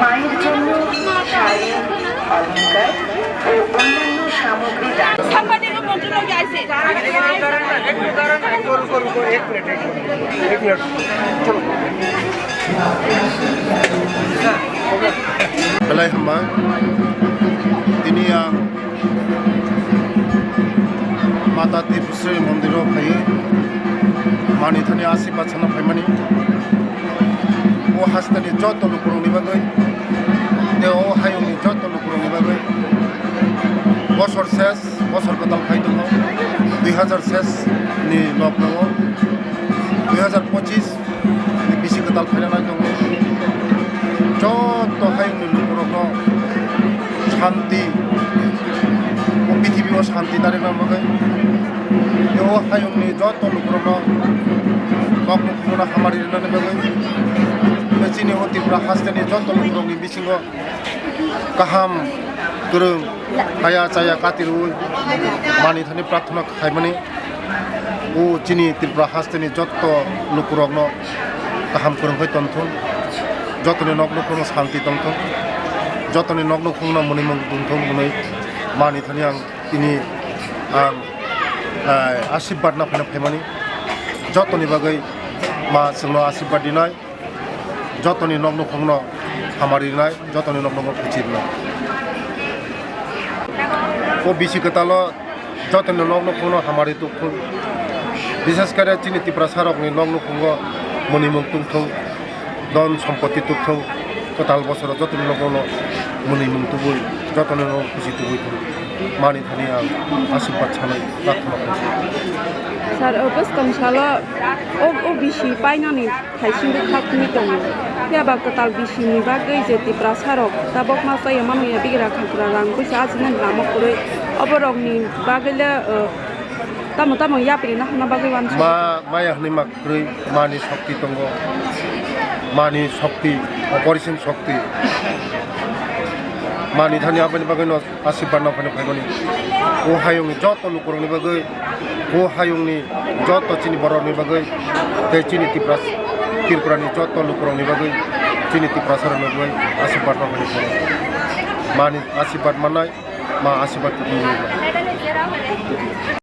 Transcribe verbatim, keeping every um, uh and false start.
মায়ের জন্য শাড়ি, অলংকার ও অন্যান্য সামগ্রী দান। Belai hamba, tini ang Mata Tripusri mondiro phaiwi mani thani asirwad sana phaimani. O hasteni joto lukurokni bagwi, tei o hayungni joto lukurokni bagwi bosor ses, bosor kwtal phai tongo, dui hazar ses ni nokno o dui hazar pochis ni bisi kwtal phaina nai tongo. Joto hayungni lukurokno shanti, o pithibio shanti narwkna bagwi, tei o hayungni joto lukurokno kok nukhungno hamari rwnani bagwi, tei chini o Tripura hasteni joto lukurokni bisingo kaham, kwrwng, haya chaya katirwi mani thani prarthana khaimani. O chini Tripura hasteni jotto lukurokno kaham kwrwng khe tongthung, jotoni nok nukhungno santi tongthung, jotoni nok nukhungno mwnwi mung tongthung hwnwi mani thani ang tini ang, eh, asirwad na phano phaimani. Jotoni bagwi ma chwngno asirwad rinai. Jotoni nok nukhungno hamari rinai, jotoni nok nukhungno khuchi rinai. O bisi kwtalo jotoni nok nukhungno hamari tukthung. Bishes kare chini Tiprasa rokni nok nukhungo mwnwi mung tungthung, don sompoti tukthung, kwtal bosoro jotoni nok nukhungno mwnwi mung tubui, jotoni nok khuchi tubui thung. Mani thani ang asirwad sanai, prarthana khainai. Sir, o bwskang salo o, o bisi painani Thaisingwi khakni tongo. Phiya ba kwtal bisini bagwi je Tiprasa rok tabok ma chaya mano ya bigra khakra rang buisa ajinani lama kwrwi. Oborokni bagwi le, uh, tamo tamo yapri na hwnna bagwi uansukha. Ma, maya hwnwi ma kwrwi, mani shokti tongo. Mani shokti, operation shokti. Mani thani aboni bagwi no asirwad no phano phaimani. O hayungni joto lukurokni bagwi, o hayungni joto chini borokni bagwi, tei chini Tipra-, Tripurani joto lukurokni bagwi, chini Tiprasarokni bagwi asirwad no phano phaimani. Mani asirwad mannai, ma asirwad.